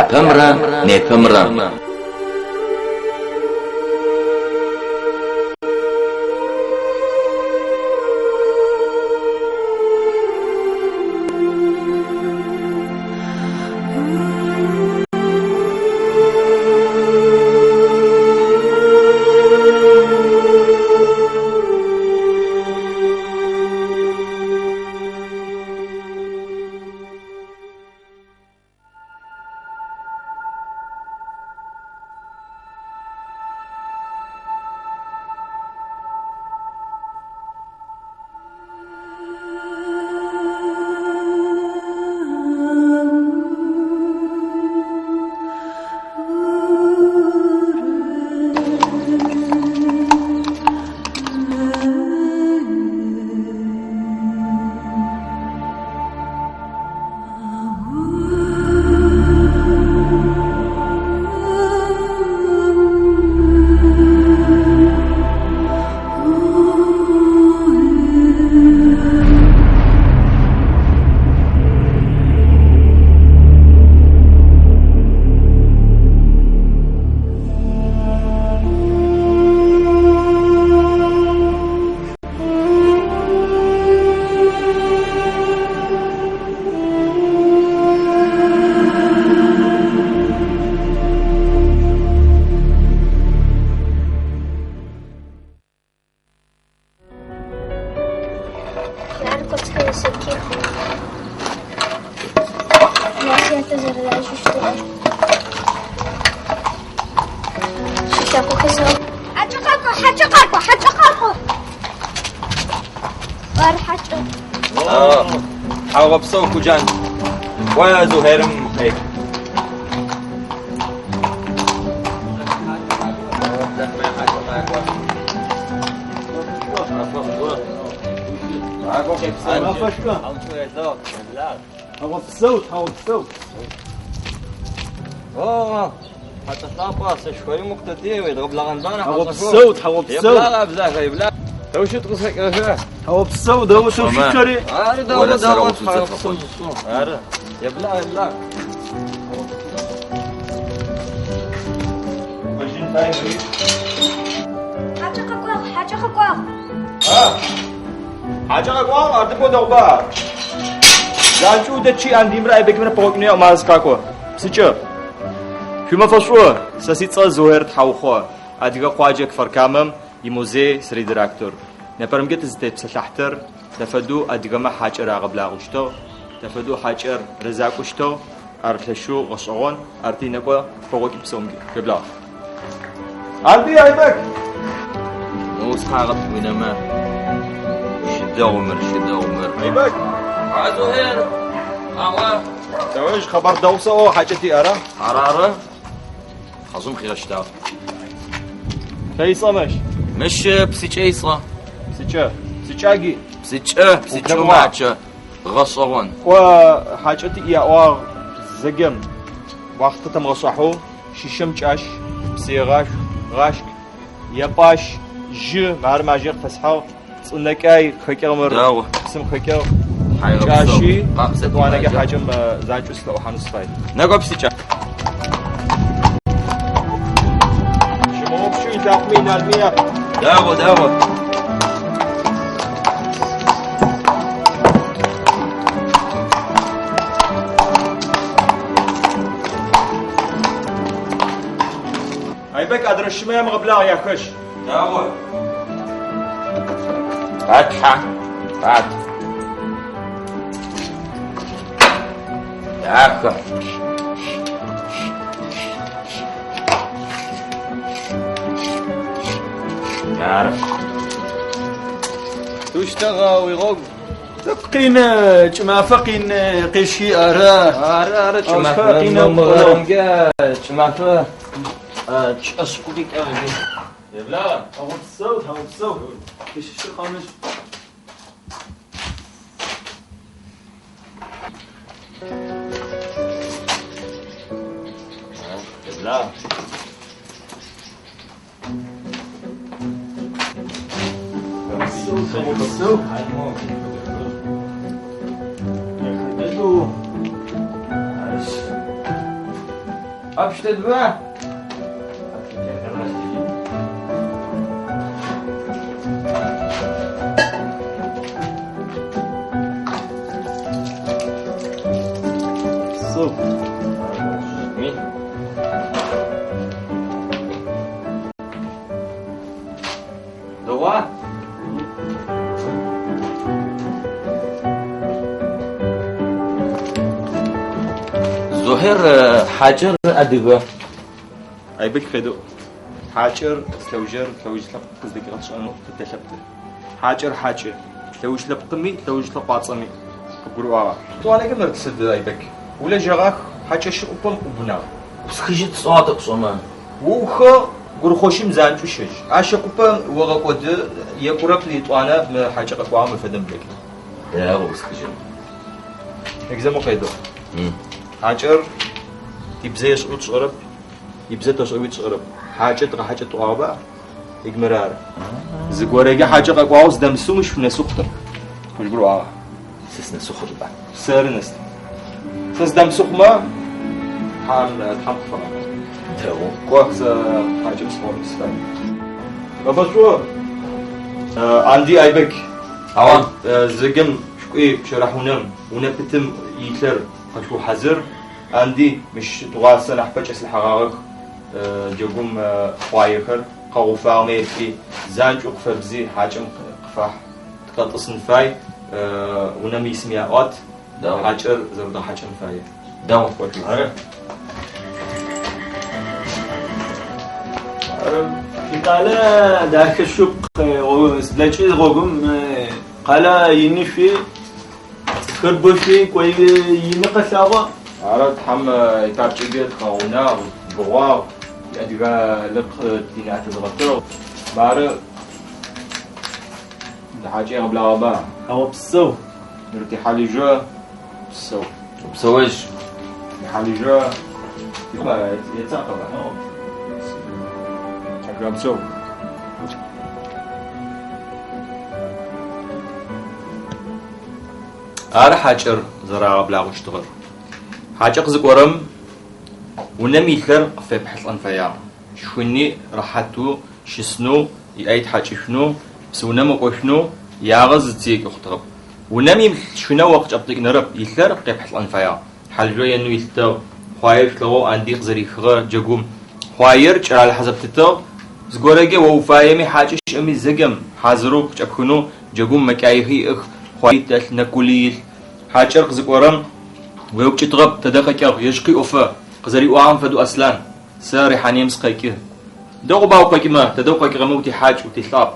Апэмрэ непэмрэ. Ар коцхэр есэких. Сятэ зэрэлажьэщтыгъэр. Шылъакъохэр зэ. Хьакӏэ къакӏо, хьакӏэ къакӏо, хьакӏэ къакӏо. Ар хьакӏэ. Тхьаугъэпсэу, Куджан. Кӏо Зухьерым хей. Тхьаугъэпсэу, тхьаугъэпсэу. Тхьаугъэпсэу, тхьаугъэпсэу. Тхьаугъэпсэу, дэгъоу щытхэри. Хьакӏэ къэкӏуагъ, хьакӏэ къэкӏуагъ. Хьакӏэ къэкӏуагъ, ар тӏэкӏу дэгъуба. Занкӏэу дэчи Андимрэ Айбекымрэ пэгъокӏынэу маз къакӏо. Псыкӏэ. Шъуимэфэшӏу, сэ сицӏэ Зухьер Тхьаухъо, Адыгэ къуаджэ Кфар-Камэм имузей сыридиректор. Непэрэмкӏэ тызытепсэлъахьтэр тэфэдэу адыгэмэ хьакӏэр рагъэблагъэщтыгъ, тэфэдэу хьакӏэр рэзакӏощтыгъ, ар лъэшэу гъэшӏэгъон, ар тинэкӏо пэгъокӏы псэумкӏэ. Шъуеблагъ. Анди, Айбек! Усхьагъэп уинэмэ. Щыдэгъу мыр, щыдэгъу мыр. Айбек! Зухьер! Ала! Тэуж хъыбар дэгъу сэӏо хьакӏэ тиӏэра? Арары. Хьажъым къигъэщтагъ. Тэйсӏэ мыщ. Мыщ псыкӏэ исӏэ. Псыкӏэ. Псыкӏаги. Псыкӏэ, псыкӏэ мачэ. Гъэшӏэгъон. Кӏо хьакӏэ тиӏ яӏуагъ зэгэм. Уахътэ тэмыгъэшӏахьэу щыщэм кӏащ, псыегъашх, гъашк, епӏащ, жьы, мары мажьэ къыфэсхьагъ, цӏынэкӏай къыхэкӏыгъ мыр. Дэгъу. Псым къыхэкӏыгъ. Хьайгъэпсэу. Кӏащи, Къабзэ тӏуанэкӏэ тимажьэ. хьакӏэм занкӏэу сылъэӏухьанэу сыфай. Нэкӏо псыкӏэ. Щымыгъупшэу илъакъуми иналми яп. Дэгъу, дэгъу. Айбек адрэ шымэ ямыгъэблагъ яхэщ. Дэгъу. Атхьа. Ат. Дахэ. Ары. Тущтэгъэ уигъогу. Къин кӏымафэ къин къещхи ары. Ары, ары, кӏымафэ кӏымафэ. къинэу Мыгъэрымкӏэ кӏымафэ чӏэшӏу къикӏыгъ. Еблагъэ. Тхьаугъэпсэу, тхьаугъэпсэу. Ищыщыр къамыщ. Еблагъэ. Тхьаугъэпсэу. Яхэдэду. Арыщ. Къэпщтэдба? Псэу. Ми. Дэгъуа? Зухьер хьакӏэр адыгэ. Айбек къедэӏу. Хьакӏэр зылъэужьэр лъэуж лъэпкъ къыздэкӏыгъэр тшӏэнэу тыдэлъэпты. Хьакӏэр хьакӏэ. Лъэуж лъэпкъми, лъэуж лъэкъуацӏэми. Къыбгурыӏуагъа? Тӏуанэкӏэ мыр сыд, Айбек? Улэжьэгъах, хьакӏэщы ӏупэм ӏубынагъ. Усхыжьыт сӏуагъэ тӏэкӏу шӏэмэ. Уухыгъ, гурыхъощым занкӏэу щэжь. Ащ ыкупэ огъэкӏоды, екӏурэп етӏуанэ мы хьакӏэ къэкӏуагъэм ыфэдэм блэкӏы. Дэгъу усхыжьын. Экзамен къедэӏу. Хьакӏэр тибзэ ешӏэу тшӏэрэп, ибзэ тэшӏэуи тшӏэрэп. Хьакӏэ тыгъэхьакӏэ тӏуагъэба? Игмыр ары. Зыгорэкӏэ хьакӏэ къэкӏуагъэу зыдэмысэу мыщ шъунэсэу хъутэп. Къыжъугурыӏуагъа? Сэ сынэсэу хъутба? Сэры нэст. Сэ зыдэмысэу хъумэ, Тхьам Тхьам къыфэгъан. Дэгъу. Кӏо, сэ хьакӏэм сыкӏонэу сыфай. Мэфэшӏу, Анди Айбек. Ау. Зэкӏэм шъукӏуи пщэрыхь унэм, унэ пытым илъэр къэшъуухьазыр. Анди, мыщ тыгъуасэ нахьыпэ кӏэслъхьэгъагъэх джэгум къуаехэр, къэгъуфагъэмэ еплъи, занкӏэу къыфэбзи, хьакӏэм къыфахь. Тыкъэтӏысын фай, унэм исым яӏуат, Дэгъу. хьакӏэр зэрэдгъэхьакӏэн фае. Дэгъу. Кӏо. Ары. Тикъалэ дахэ шъыпкъ, сыблэкӏи гъогум къалэ ины шъуи, цӏыфхэр бэ шъуи, кӏои ины къэлъагъо. Ары Тхьам итапкӏэкӏэ тыкъэгъунагъ, бгъуагъ, адыгэ лъэпкъ тинаӏэ тезгъэтыгъ. Мары хьакӏэ егъэблагъэба? Тхьауэпсэу. Ныр тихьалыжъо псэу. Упсэужь. Тихьалыжъо ецакъэба? Тхьауегъэпсэу. Ары хьакӏэр зэрагъэблагъэщтыгъэр. Хьакӏэ къызыкӏорэм унэм илъэр къыфепхьылӏэн фэягъ. Шхыни рэхьатэу щысынэу, иӏэ итхьакӏышъунэу, псыунэм ыкӏошъунэу ягъэ зыцыекӏи хъутыгъэп. Унэм имылъ шхынэу о къыкӏэптӏыкӏынэрэп, илъэр къепхьылӏэн фэягъ. Хьалыжъо енэу илъытыгъ, хъуаер шъулъэгъоу Анди къызэрихыгъэ джэгум. Хъуаер кӏэралъхьэ зэпытытыгъ. Зыгорэкӏэ о уфаеми хьакӏэ щыӏэми зэкӏэм хьазырэу къыкӏэпхынэу джэгум мэкӏаихи иӏэх, хъуаи дэлъ, нэкули илъ. Хьакӏэр къызыкӏорэм уеупчӏытыгъэп, тэдэ къэкӏыгъ, ежь къиӏофэ. Къызэриӏуагъэм фэдэу Аслъан, сэ Рихьанием сыкъэкӏы. Дэгъуба укъэкӏымэ, тэдэ укъэкӏыгъэмэ утихьакӏ, утилъапӏ.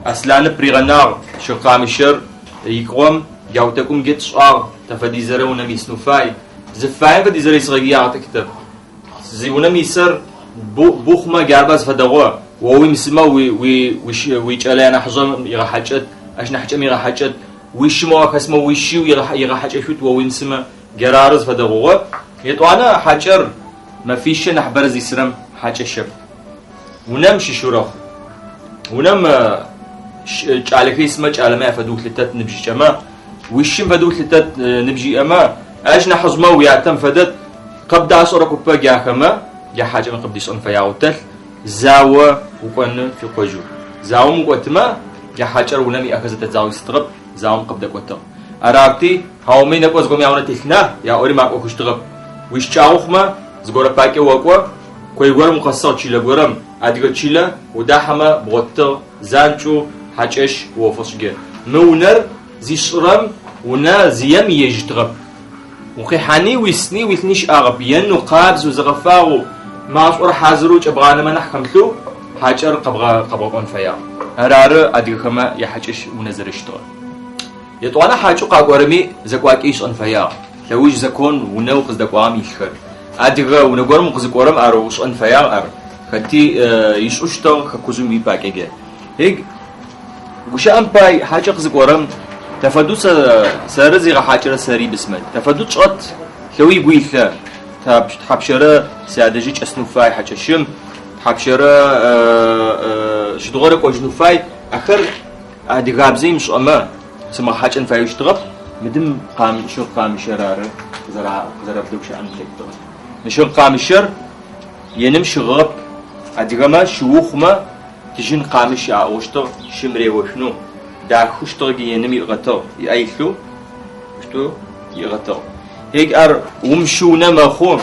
Аслъаны пригъэнагъ, щыгъ къамыщэр икӏыгъом джау тӏэкӏум джы тшӏагъ, тэ фэдизэрэ унэм исынэу фай. Зыфаем фэдизэрэ исыгъэгиягъэ тӏэкӏутэп. Зи унэм исэр бухъумэ джарба зыфэдэгъо, о уимысымэ уикӏэлэ нахьыжъэм игъэхьакӏэт, ащ нахьыкӏэм игъэхьакӏэт, уищымэ уахэсмэ уищи игъэхьакӏэшъут о уимысымэ, джарары зыфэдэгъугъо. Етӏуанэ хьакӏэр мэфищэ нахьыбэрэ зисырэм хьакӏэ щэп. Унэм щыщурэхъу. Унэм кӏалэхэр исымэ кӏалэмэ яфэдэу улъытэт ныбжьыкӏэмэ, уищым фэдэу улъытэт ныбжь иӏэмэ, ащ нахьыжъмэ уятэм фэдэт, къэбдашӏэрэ купэ джахэмэ, джа хьакӏэмэ къыбдишӏэн фэягъэу дэлъ, зао укӏоны фикъожьэу. Заом укӏотымэ, джа хьакӏэр унэм иӏэхэр зэтэдзагъэу исытыгъэп, заом къыбдэкӏотыгъ. Арати, хьаумэ инэкӏо зыгорэм яунэ телъына, яӏори макӏохыщтыгъэп. Уищыкӏагъэу хъумэ, зыгорэ пакӏэ окӏо, кой горэм укъэсыгъ чылэ горэм, адыгэ чылэ, удахьэмэ бгъотыгъ, занкӏэу хьакӏэщ уофэшӏыкӏэ. Мы унэр зишӏырэм унэ зием ежьытыгъэп. Укъихьани уисни уилъыни щыӏагъэп. Енэу, къабзэу, зэгъэфагъэу, машӏор хьазырэу кӏэбгъанэмэ нахь хэмылъэу хьакӏэр къэбгъэкӏон фэягъ. Арары адыгэхэмэ яхьакӏэщ унэ зэрэщытыгъэр. Етӏуанэ хьакӏэу къакӏорэми зэкӏуакӏэ ишӏэн фэягъ. Лъэуж закон унэу къыздэкӏуагъэм илъхэр. Адыгэ унэ горэм укъызыкӏорэм ар ушӏэн фэягъ ар. Хэти ишӏущтыгъ хэкужъым уипакӏэкӏэ. Ыг гущыӏэм пай хьакӏэ къызыкӏорэм тэфэдэу сэры зигъэхьакӏэрэ сэри бысмэл. Тэфэдэу тшӏэт лъэуи гу илъэ. Тхьапщэрэ сядэжьи кӏэсынэу фай хьакӏэщым, тхьапщэрэ щыдыгъорэ кӏожьынэу фай. Ахэр адыгабзэ имышӏэмэ сымыгъэхьакӏэн фаеу щытыгъэп. Мыдым щыгъ къамыщэр ары къызэрэбдэгущыӏэн плъэкӏытыгъэр. Мы щыгъ къамыщэр Еным щыгъыгъэп. Адыгэмэ шыу хъумэ тыжьын къамыщ аӏыгъыщтыгъ, шым реошъунэу. Дахэу щытыгъ еным иӏыгъэтыгъ, иӏэ илъэу щтэу иӏыгъэтыгъ. Егь ар умыщыунэ мэхъу,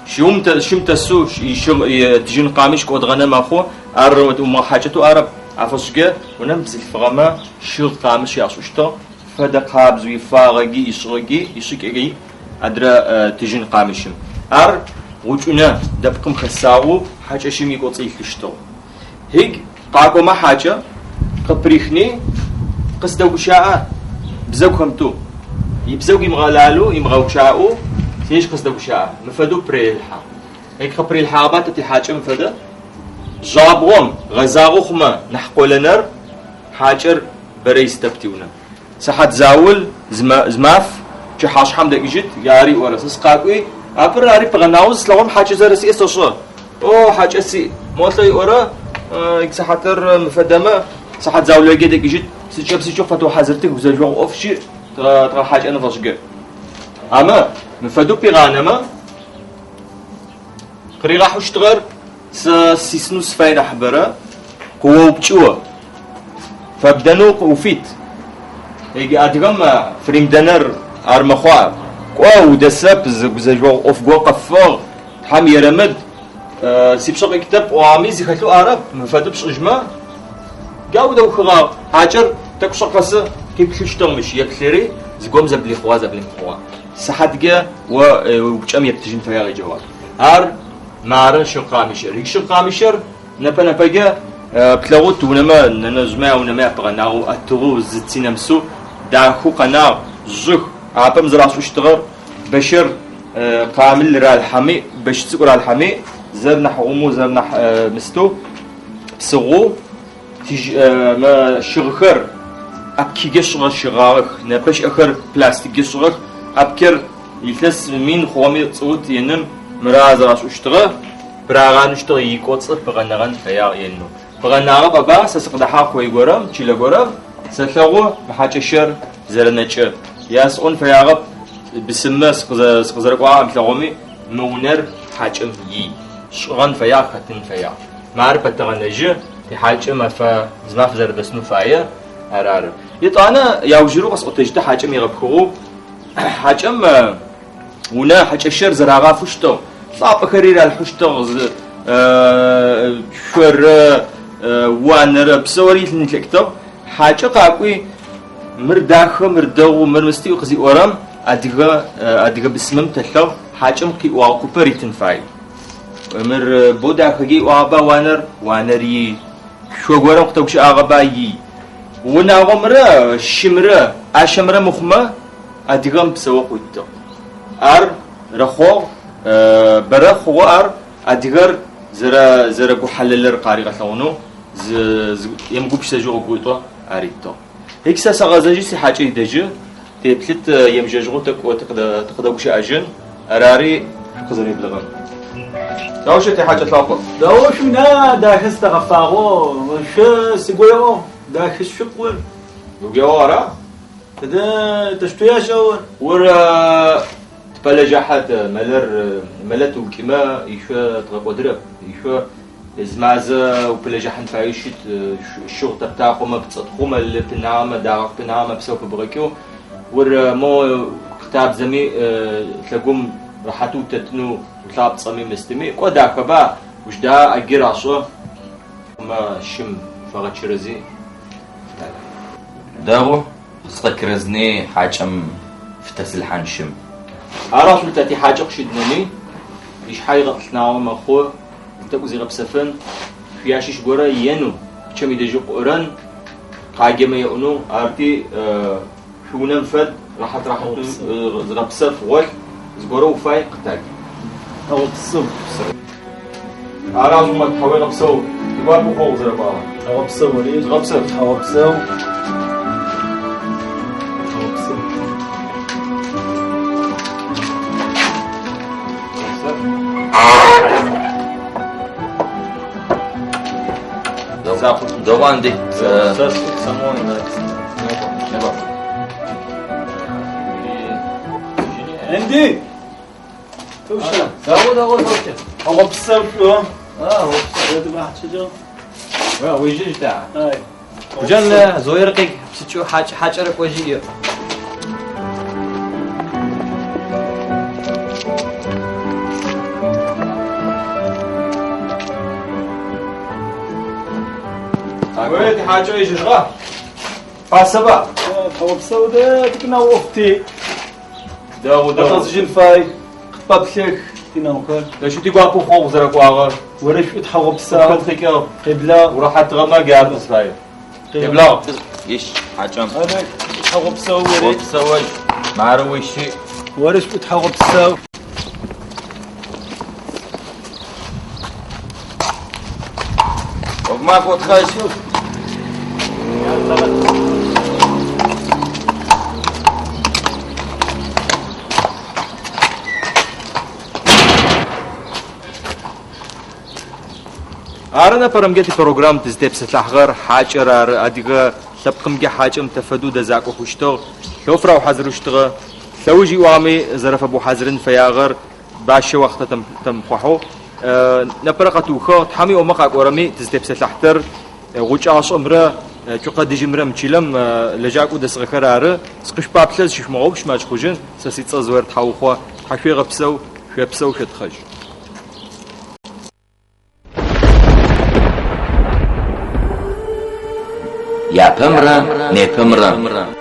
шыум шым тэсэу тыжьын къамыщ кӏодыгъэнэ мэхъу, ар умыгъэхьакӏэтэу арэп. Афэшӏкӏэ унэм бзылъфыгъэмэ щыгъ къамыщ яшӏыщтыгъ, фэдэ къабзэу ифагъэги, ишӏыгъэги, ишӏыкӏэги адрэ тыжьын къамыщым. Ар гъучӏынэ дэпкъым хэсагъэу хьакӏэщым икӏоцӏ илъыщтыгъ. Егь къакӏомэ хьакӏэ къыприхни къысдэгущаӏэ, бзэгу хэмытэу. Ибзэгу имыгъэлалэу, имыгъэучаӏэу сежь къысдэгущаӏэ. Мы фэдэу пырелъхьэ. Егь къыпырилъхьагъэба тэ тихьакӏэ мы фэдэ? Жьабгъом гъэзагъэу хъумэ нахь къолэнэр хьакӏэр бэрэ истэп тиунэ. Сыхьат заул зымаф пчыхьашъхьэм дэкӏыжьыт, ари ыӏорэ. Сэ сыкъакӏуи, апэрэ ари пыгъэнагъэу зыслъэгъум хьакӏэ зэрэсиӏэр сэшӏэ. О, хьакӏэ сиӏ. Мо лӏы ыӏорэ, сыхьатыр мыфэдэмэ, сыхьат заулэкӏэ дэкӏыжьыт. Псынкӏэ-псынкӏэу фэтыухьазыртых, гузэжъогъу ӏоф щыӏ, дгъэхьакӏэн фэшӏыкӏэ. Амэ, мыфэдэу пигъанэмэ, къыригъахьыщтыгъэр сэ сисынэу сыфай нахьыбэрэ, къыоупчӏы о. Фэбдэнэу уфит. Адыгэм фыримыдэнэр ар мэхъуа? Кӏо, удэсэп, зы гузэжъогъу ӏоф горэ къэфыгъ, Тхьэм ерэмыд, сипшъэ къикӏытэп пӏуагъэми зыхэлъэу арэп, мы фэдэу пшӏыжьмэ, джа удэухыгъагъ. Хьакӏэр тӏэкӏу шӏэ къэсы къиплъыщтыгъ мыщ, еплъыри, зыгорэм зэблихъугъа, зэблимыхъугъа. Сыхьатыкӏэ о упчӏэм ептыжьын фэягъ иджэуап. Ар мары щыгъ къамыщыр. Щыгъ къамыщыр Нэпэ-нэпэкӏэ плъэгъут унэмэ, нэнэжъмэ яунэмэ япыгъэнагъэу, ӏэтыгъэу, зыци нэмысэу, дахэу къэнагъ, жъых. Апэм зэрашӏыщтыгъэр бэщыр къамыл ралъхьэми, бэщ цӏыкӏу ралъхьэми, зэр нахь гъумэу, зэр нахь мыстэу, псыгъоу, щыгъхэр ӏапкигэ шӏыгъэ щыгъагъэх, непэ щыӏэхэр пластиккӏэ шӏыгъэх. ӏапкир илъэс мин хъугъэми цӏыут еным мыра зэрашӏыщтыгъэ. Пырагъанэщтыгъ, икӏоцӏы пыгъэнэгъэн фэягъ енэу. Пыгъэнагъэп аба, сэ сыкъыдэхьагъ кой горэм, чылэ горэм, сэлъэгъу мы хьакӏэщэр зэрэнэкӏы. Ясӏон фэягъэп бысыммэ сыкъызэрэкӏуагъэр амылъэгъуми, мы унэр хьакӏэм ий. Шӏыгъэн фэягъ, хэтын фэягъ. Мары пэтэгъэнэжьы, тихьакӏэ мэфэ зымаф зэрэдэсынэу фае, ар ары. Етӏанэ яужьырэу къэсӏотэжьыты хьакӏэм егъэпхыгъэу, хьакӏэм Унэ хьакӏэщэр зэрагъафэщтыгъ, лӏапӏэхэри ралъхьыщтыгъ, шъорэ уанэрэ псэури илъын ылъэкӏытыгъ. Хьакӏэ къакӏуи, мыр дахэ, мыр дэгъу, мыр мыстый къызиӏорэм, адыгэ адыгэ бысымым тэлъэгъу, хьакӏэм къиӏуагъ купэр ритын фай. Мыр боу дахэги ыӏуагъэба уанэр, уанэр ий. Шъо горэм къытэгущыӏагъэба ий. Унагъомрэ шымрэ ӏашэмрэ мыхъумэ, Адыгэм псэо къыуитыгъ. Ар рэхъогъ, бэрэ хъугъэ ар адыгэр зэрэ зэрэгухьалэлыр къаригъэлъэгъунэу зы емыгупшысэжьэу гъогуитӏо аритыгъ. Ыкӏи сэ сэгъэзэжьы сихьакӏэ идэжьы, теплъыт емыжьэжьыгъэу тӏэкӏу тыкъыдэгущыӏэжьын, арари шъукъызэреблэгъэн. Таущэу тихьакӏэ лъапӏэ? Дэгъоу шъуина дахэ сытэгъэфагъэу, шъо сыгу еӏо, дахэ шъукъур. Угу еӏо ара? Тыдэ тыштуящэу? Ур тыпэлэжьахьэ тэ мэлэр мэлэ тыукӏымэ ишъо дгъэкӏодырэп. Ишъо зы мазэ упылэжьахьын фаеу щыт, щыгъу тэптакъомэ, пцӏэтхъумэ, лы пынагъэмэ, дагъэ пынагъэмэ, псэу пыбгъэкӏэу. Ур мо къытабзэми лъэгум рэхьатэу утэтынэу улъапцӏэми мыстыми, кӏо дахэба, ужда ӏэджи рашӏэ. Мэ шым фэгъэчырэзи. Дэгъу, сыкъэкрэзни хьакӏэм фытэсылъхьан шым. Ара шъулъытэ тихьакӏэ къыщыднэми, ишъхьэ игъэтӏылъынагъэу мэхъу, тӏэкӏу зигъэпсэфын, шъуящыщ горэ енэу, пчъэм идэжьэу къыӏорэн, къаджэмэ еӏунэу, арти шъуиунэм фэд, рэхьат-рэхьатэу зыгъэпсэф, гъолъ, зыгорэ уфай, къытадж. Тхьэгъэпсэу. Ара шъумэ, тхьауегъэпсэу, тигуапэу хъугъэ укъызэрэкӏуагъэр. Тхьэгъэпсэу ори. Зыгъэпсэф. Тхьэгъэпсэу. Тхьэгъэпсэу. Дэгъу, Анди. Сэ самой Энди! Тыуща. Дэгъу, дэгъу, дэгъу. Тхьэгъэпсэу шӏу. А, опсэу. Уежьэжь та. Ай. Уджан Зоир къик псыкӏэу хьакӏ хьакӏэрэ кӏожьи иӏ. Ой, тихьакӏэ ежьэжьыгъа? Пасэба? Тхьэгъэпсэу дэ тыкӏына ӏофти. Дэгъу, дэгъу. Къэтӏэсыжьын фай. Къытпаплъэх тинэухэр. Лъэшэу тигуапэу хъугъэ узэрэкӏуагъэр. Орэшӏу тхьэгъэпсэу. Хэт къикӏыгъ? Къеблагъ. Урэхьатыгъэмэ гар къысфае. Къеблагъ. Ищ, хьакӏэм. Тхьэгъэпсэу ори. Опсэужь. Мары уищи. Орэшӏу тхьэгъэпсэу. Огмаф отхъэжь. Ары непэрэмкӏэ типрограмм тызытепсэлъыхьагъэр хьакӏэр ары. Адыгэ лъэпкъымкӏэ хьакӏэм тэфэдэу дэзакӏо хъущтыгъ. Лъэу фыраухьазырыщтыгъэ. Лъэуж иӏуагъэми зэрэфэбухьазырын фэягъэр бащэ уахътэ тэмыхъухьэу. Непэрэ къэтыухыгъ. Тхьэм иӏомэ къакӏорэми тызытепсэлъыхьтэр гъукӏашӏэмрэ цукъэдыжьымрэ мычылэм лэжьакӏоу дэсыгъэхэр ары. Сыкъышъупаплъэ зыщышъумыгъэгъупш макӏ хъужьын. Сэ сицӏэ Зоир Тхьаухъо. Тхьэ шъуегъэпсэу, шъуепсэу, шъуетхъэжь. Япэмрэ непэмрэ.